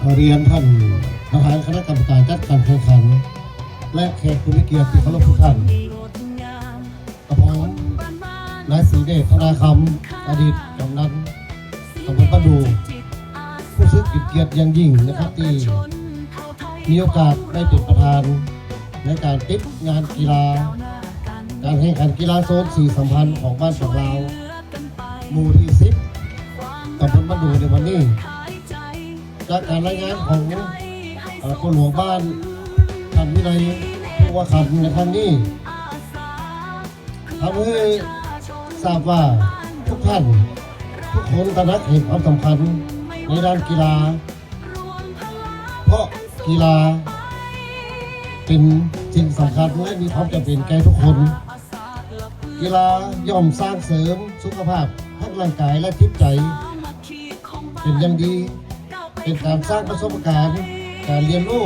ເອີ ເອີ້ນທ່ານປະທານຄະນະກຳມະການຈັດການແຂ່ງຂັນ ແລະ ແຂກຜູ້ມີກຽດທີ່ເຄົາລົບທຸກທ່ານ. ກັບຜົມ ນາຍສີເດດ ທະນາຄຳ ອະດີດກຳນັນຕຳບົນບ້ານດູ່ ຮູ້ສຶກເປັນກຽດຢ່າງຍິ່ງນະຄັບ ທີ່ມີໂອກາດໄດ້ເປັນປະທານໃນການປິດງານກິລາ ການແຂ່ງຂັນກິລາໂຊນສີສຳພັນຂອງບ້ານຝັ່ງລາວ ໝູ່ທີສິບ ຕຳບົນບ້ານດູ່ໃນວັນນີ້. ຈາກການລາຍງານຂອງ ເອີ ໂຄຫຼວງບ້ານ ທ່ານວິໄລ ພູວະຄຳ ໃນຄັ້ງນີ້ ທຳໃຫ້ຊາບວ່າທຸກທ່ານທຸກຄົນຕະໜັກເຫັນຄວາມສຳຄັນໃນດ້ານກິລາ ເພາະກິລາເປັນສິ່ງສຳຄັນ ແລະ ມີຄວາມຈຳເປັນແກ່ທຸກຄົນ. ກິລາຍ່ອມສ້າງເສີມສຸຂະພາບທັງຮ່າງກາຍ ແລະ ຈິດໃຈເປັນຢ່າງດີ, ເປັນການສ້າງປະສົບປະການການຮຽນຮູ້